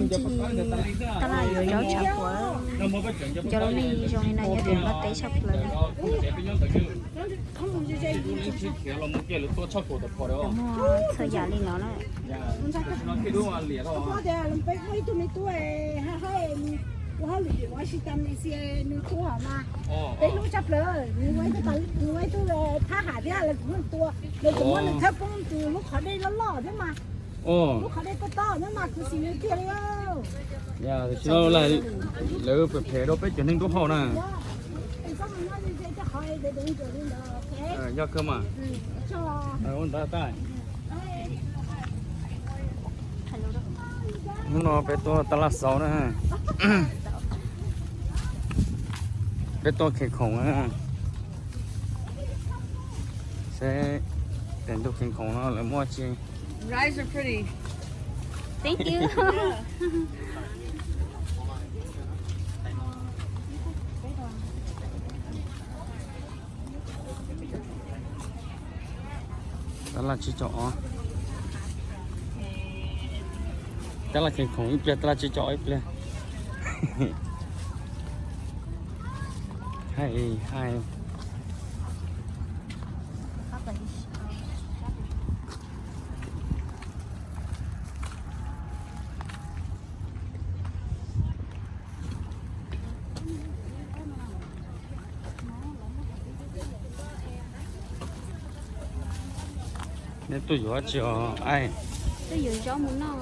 Tab laj yuav zaub tshaj plaws. Cov lub neej zoo li no nyob rau npab teb tshaj plaws li. Muaj txhua yam li no na. Peb hlub tshaj plaws, nws ua ib tug thab ham thiab, lawv kuj muab nws thawb poob tus lub qhov dej loj loj thiab mas. Lub qhov dej toj toj thiab mas kuv sim nws kiag li. Tam sim no lawv phem phem rau peb cov neeg nruab hau na. Yog kawg mas. Ua ntawd tag. Hnub no peb tuaj tab laj xauv na. Peb tuaj khev khoom na. Seb tes ntuj khev khoom no lawv muaj tsi. Rice are pretty. Thank you. Tab laj tsib caug ob. Tab laj khev khoom ib pliag, tab laj tsib caug ob ib pliag. Hais hais. Neb tuaj yuav dab tsi os? Tuaj yuav zaub mus noj.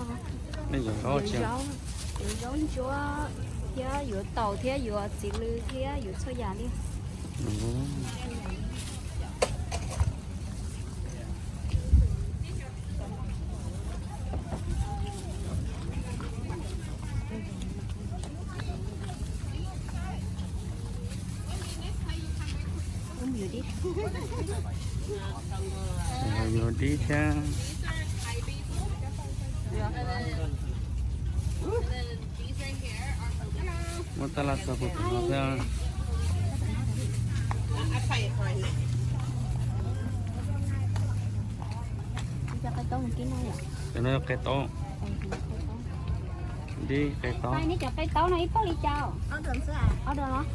Neb yuav zaub dab tsi? Yuav zaub ntsuab thiab yuav taum thiab yuav txiv lws thiab yuav txhua yam li. Yuav dib thiab. Muab tab laj xauv puag tom no thiab. Cov no yog qe taub. Dib qe taub. Neb cov qe taub no ib pob li cas? Ob dos los?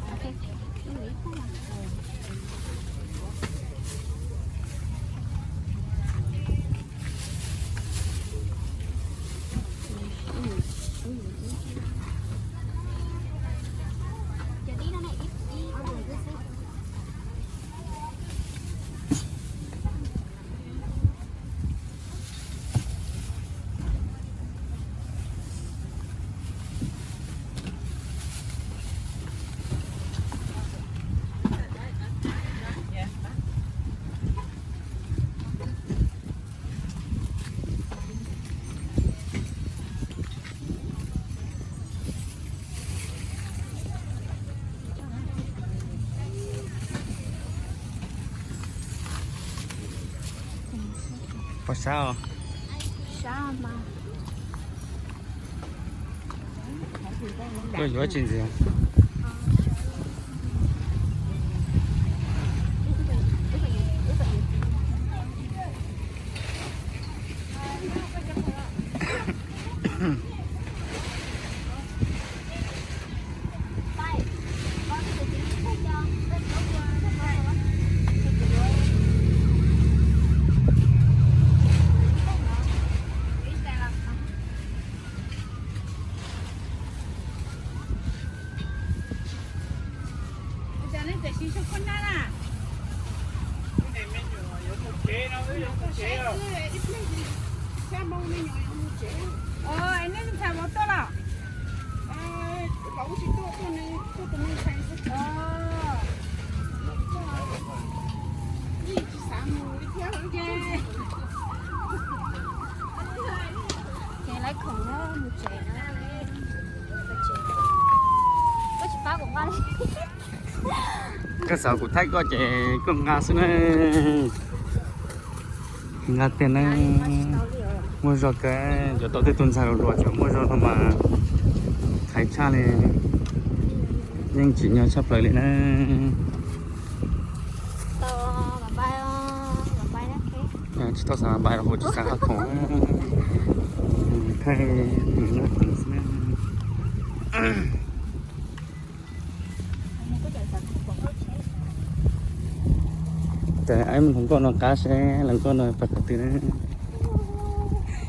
Puas sab os? Sab mas. Koj yuav tsis ntxiv. Nej ntxhais puas tuaj los? Ces lawv khoom na mus tsev na. Koj tsis pab kuv nqa li. Koj xav kuv thaij koj ces koj nqa xwb na. Nqa tiag na. Muaj zog kawg, cov tau tej tus ntxhais hluas hluas cov muaj zog no mas thaiv tshaj li. Yeej tsim nyog tshaj plaws li na. Tsis tau xav npais los kuv tsis xav nqa khoom. Thaij tus nqa khoom xwb. Ces aib mus hluas nkauj no qab seb hluas nkauj no pais qhov twg na.